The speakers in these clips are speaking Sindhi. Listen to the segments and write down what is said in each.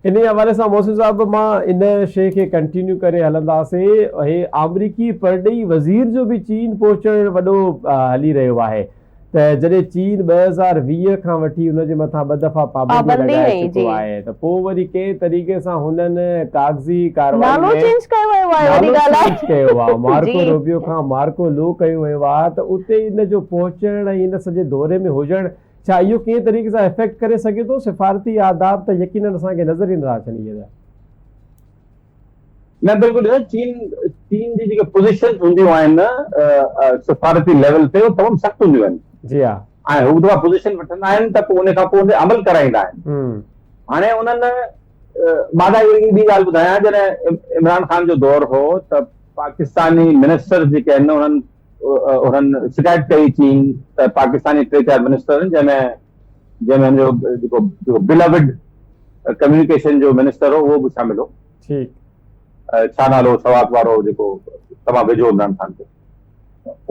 انهي حوالي سان محسن صاحب مان ان شيء کي ڪنٽينيو ڪري هلنداسين هي آمريڪي پرڏيهي وزير جو به چين پهچڻ وڏو هلي رهيو آهي ته جڏهن چين 2020 کان وٺي ان جي مٿان ٻه دفعا پابندي پابندي لڳائي هنئي چڪو جي. آهي ته پوء وري ڪنهن طريقي سان هنن ڪاغذي ڪارروائي نالو ۾ چينج ڪيو ويو آهي وڏي نالو ڳالهه چينج ڪيو آهي آهي مارڪو جي. روبيو کان مارڪو لو ڪيو ويو آهي ته اتي ان جو پهچڻ ۽ ان سڄي دوري ۾ هجڻ ڇا اهو ڪنهن طريقي سان افيڪٽ ڪري سگهي ٿو؟ سفارتي آداب ته يقينن اسان کي نظر ئي نٿا اچن اهي ته. نه بلڪل ڏسو چين چين جي جيڪي پوزيشنز هونديون آهن سفارتي ليول تي اهي تمام سخت هونديون آهن. جي ها. ۽ هو دفعا پوزيشن وٺندا آهن ته پوء ان کان پوء ان تي عمل ڪرائيندا آهن. هاڻي انهن مان توهان کي هڪڙي ٻي ڳالهه ٻڌايان جڏهن عمران خان جو دور هو ته پاڪستاني منسٽرز جيڪي آهن انهن انهن شڪايت ڪئي چين ته پاڪستاني ٽي چار منسٽر آهن جنهن ۾ جنهن ۾ هن جو جيڪو جيڪو بلوڊ ڪميونيڪيشن جو منسٽر هو اهو به شامل هو. ٺيڪ. ڇا نالو هو سوات وارو جيڪو تمام ويجهو عمران خان کي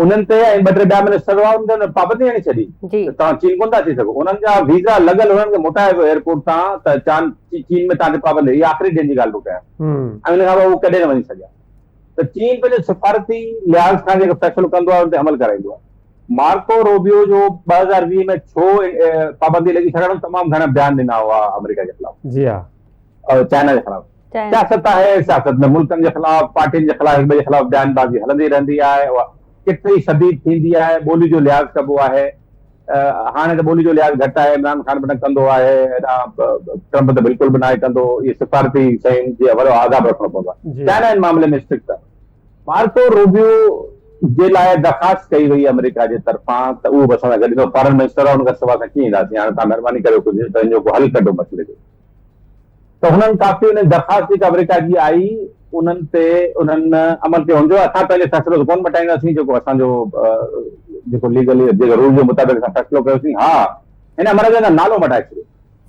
انهن تي ۽ ٻه ٽي ٻيا منسٽر هئا انهن تي پابندي هڻي ڇڏي ته توهان چين ڪونه ٿا اچي سگهو انهن جا ويزا لڳل انهن کي موٽايو ويو ايئرپورٽ تان ته چان چين ۾ توهان تي پابندي هي آخري ڏينهن جي ڳالهه ٿو ڪيان ۽ ان کان پوء هو ڪڏهن نه وڃي سگهيا. ته چين پنهنجي سفارتي لحاظ کان جيڪو فيصلو ڪندو آهي ان تي عمل ڪرائيندو آهي. مارڪو روبيو جو 2020 ۾ ڇو پابندي لڳي ڇاڪاڻ هن تمام گهڻا بيان ڏنا هئا آمريڪا جي خلاف. جي ها. چائنا جي خلاف. سياست آهي سياست ۾ ملڪن جي خلاف پارٽين جي خلاف هڪ ٻئي جي خلاف بيان بازي هلندي رهندي آهي اها ڪٿي شديد ٿيندي آهي ٻولي جو لحاظ ڪبو آهي. هاڻي ته ٻولي جو لحاظ گهٽ آهي، عمران خان به نه ڪندو آهي، هيڏانهن ٽرمپ ته بلڪل به ناهي ڪندو، اهي سفارتي شين جي وڏو آداب رکڻو پوندو آهي. چائنا ان معاملي ۾ اسٽرڪٽ آهي. مارڪو روبيو جي لاء درخواست ڪئي وئي آمريڪا جي طرفان ته اهو به اسان سان گڏ ايندو، فارن منسٽر آهي ان کان سواء اسان ڪيئن اينداسين، هاڻي توهان مهرباني ڪريو ڪجهه ته ان جو ڪو حل ڪڍو مسئلي جو. ته هنن ڪافي انهن درخواست جيڪا آمريڪا جي آئي انهن تي انهن عمل ڪيو هن جو اسان پنهنجو فيصلو ته ڪونه مٽائينداسين جيڪو اسان جو جيڪو ليگلي جيڪو رول جي مطابق اسان فيصلو ڪيوسين ها هن آمريڪا جو نالو مٽائي ڇڏيو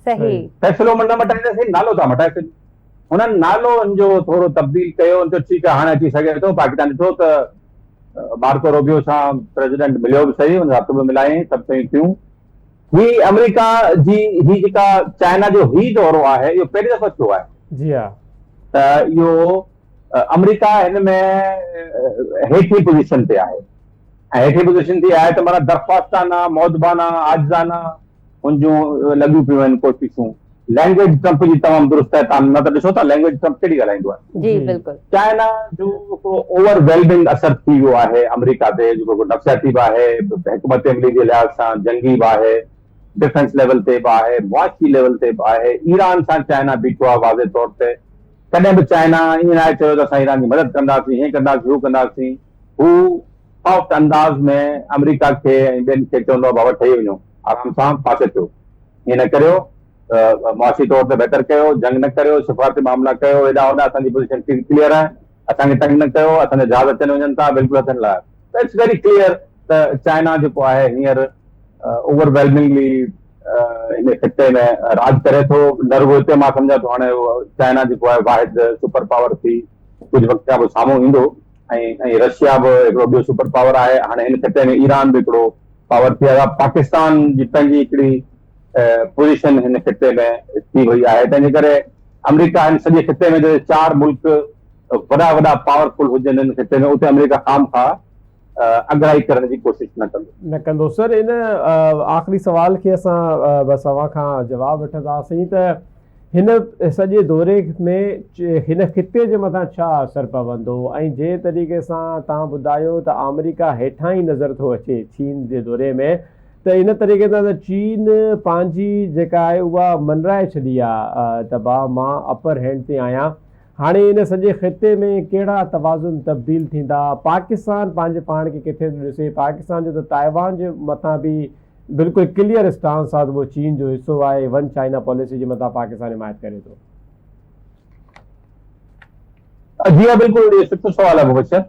صحيح فيصلو نه مٽائينداسين نالو ٿا مٽائي ڇڏيو هنن نالو ان جو ٿورو تبديل ڪيو ان چيو ٺيڪ آهي هاڻي اچي سگهي ٿو پاڪستان ڏٺو ته مارڪو روبيو سان پريزيڊنٽ مليو به صحيح ان هٿ به ملايائين سڀ شيون ٿيون هي آمريڪا جي هي جيڪا چائنا جو هي دورو آهي اهو پهرين دفعو ٿيو آهي. جي ها. ته اهو آمريڪا هن ۾ هيٺين پوزيشن تي آهي ۽ هيٺين پوزيشن تي آهي ته معنيٰ درخواستانه، مودبانه، عاجزانه هن جون لڳيون پيون آهن ڪوششون. لينگويج ٽرمپ جي تمام درست آهي تان نه ته ڏسو ٿا لينگويج ٽرمپ ڪهڙي ڳالهائيندو آهي. جي بلڪل. چائنا جو هڪڙو اوور ويلمنگ اثر ٿي ويو آهي آمريڪا تي جيڪو هڪڙو نفسياتي به آهي حڪمت عملي جي لحاظ سان جنگي به آهي ڊفينس ليول تي به آهي معاشي ليول تي به آهي ايران سان چائنا بيٺو آهي واضح طور تي ڪڏهن به چائنا ائين ناهي چيو ته اسان ايران جي مدد ڪنداسين هيئن ڪنداسين هو ڪنداسين هو سافٽ انداز ۾ آمريڪا کي ۽ ٻين کي چوندو آهي بابا ٺهي وڃو آرام سان پاسي ٿيو ائين نه ڪريو معاشي طور تي بهتر ڪيو، جنگ نه ڪريو، سفارتي معاملا ڪيو، هيڏانهن هوڏانهن اسان جي پوزيشن ڪليئر آهي، اسان کي تنگ نه ڪيو، اسان جا جهاز اچن وڃن ٿا بلڪل هٿن لاء ته it's very clear ته چائنا جيڪو آهي هينئر اوور ويلمنگلي هن خطي ۾ راڄ ڪري ٿو، نه رڳو هتي مان سمجهان ٿو هاڻي چائنا جيڪو آهي واحد سپر پاور ٿي ڪجهه وقت کان پوء سامهون ايندو ۽ ۽ رشيا به هڪڙو ٻيو سپر پاور آهي، هاڻي هن خطي ۾ ايران به هڪڙو پاور ٿي آيو آهي، پاڪستان جي پنهنجي هڪڙي پوزيشن هن خطي ۾ ٿي وئي آهي تنهن جي ڪري آمريڪا هن سڄي خطي ۾ جڏهن چار ملڪ وڏا وڏا پاورفل هجن هن خطي ۾ اتي آمريڪا خام خواهه اڳرائي ڪرڻ جي ڪوشش نه ڪندو. نه ڪندو سر ان آخري سوال کي اسان بس اوهان کان جواب وٺنداسين ته هن سڄي دوري ۾ هن خطي جي مٿان ڇا اثر پوندو ۽ جنهن طريقي سان توهان ٻڌايو ته آمريڪا هيٺان ئي نظر ٿو اچي چين جي دوري ۾ ته ان طريقي سان ته چين پنهنجي جيڪا آهي اها منرائي ڇڏي آهي ته ڀاء مان اپر هينڊ تي آهيان هاڻي ان سڄي خطي ۾ ڪهڙا توازن تبديل ٿيندا پاڪستان پنهنجي پاڻ کي ڪٿي ٿو ڏسي پاڪستان جو ته تائيوان جي مٿان به بلڪل ڪليئر اسٽانس آهي ته اهو چين جو حصو آهي ون چائنا پاليسي جي مٿان پاڪستان حمايت ڪري ٿو. جي ها بلڪل اهو سٺو سوال آهي مبشر.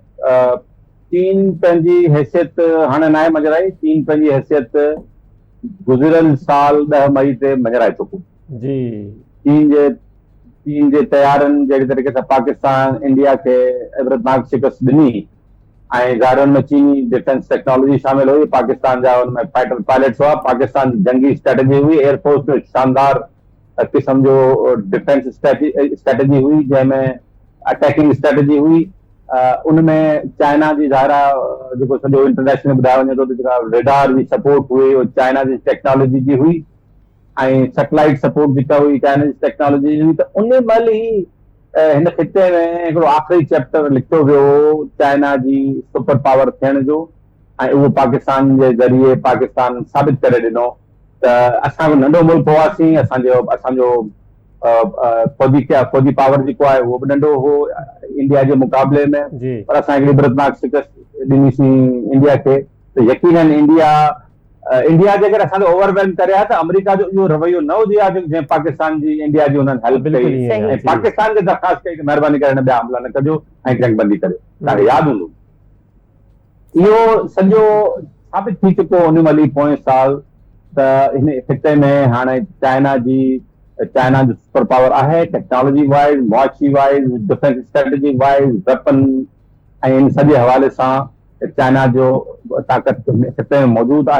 چين پنهنجي حيثيت هاڻي ناهي مڃرائي، چين پنهنجي حيثيت گذريل سال ڏهه مئي تي مڃرائي چڪو. جي. چين جي چين جي طيارن جهڙي طريقي سان پاڪستان انڊيا کي عبرتناڪ شڪست ڏني ۽ ظاهر ان ۾ چيني ڊفينس ٽيڪنالاجي شامل هئي، پاڪستان جا ان ۾ فائٽر پائلٽس هئا، پاڪستان جي جنگي اسٽريٽجي هئي، ايئر فورس جو شاندار قسم جو ڊفينس اسٽريٽجي هئي جنهن ۾ اٽيڪنگ اسٽريٽجي هئي ان ۾ چائنا جي ظاهر آهي جيڪو سڄو انٽرنيشنل ٻڌايو وڃي ٿو ته جيڪا ريڊار جي سپورٽ هئي اهو چائنا جي ٽيڪنالاجي جي هئي ۽ سيٽلائيٽ سپورٽ جيڪا هئي چائنا جي ٽيڪنالاجي جي هئي ته ان مهل ئي هن خطي ۾ هڪڙو آخري چيپٽر لکيو ويو هو چائنا جي سپر پاور ٿيڻ جو ۽ اهو پاڪستان جي ذريعي پاڪستان ثابت ڪري ڏنو ته اسان به ننڍو ملڪ هئاسين اسان جو اسان جو فوجي فوجي پاور جيڪو آهي اهو به ننڍو هو انڊيا جي مقابلي ۾ پر اسان هڪڙي عبرتناڪ شڪست ڏنيسين انڊيا کي ته يقينن انڊيا انڊيا جيڪر اسان کي اوور ويلم ڪري ها ته آمريڪا جو اهو رويو نه هجي ها جنهن پاڪستان جي انڊيا جي انهن هيلپ ڪئي ۽ پاڪستان کي درخواست ڪئي ته مهرباني ڪري هن ٻيا حملا نه ڪجو ۽ جنگ بندي ڪريو توهان کي ياد هوندو اهو سڄو ثابت ٿي چڪو ان مهل ئي پوئين سال ته هن خطي ۾ هاڻي چائنا جي چائنا جو سپر پاور آهي ٽيڪنالاجي وائز، معاشي wise, defence strategy wise, weapon ۽ ان سڄي حوالي سان چائنا جو طاقت هن خطي ۾ موجود آهي.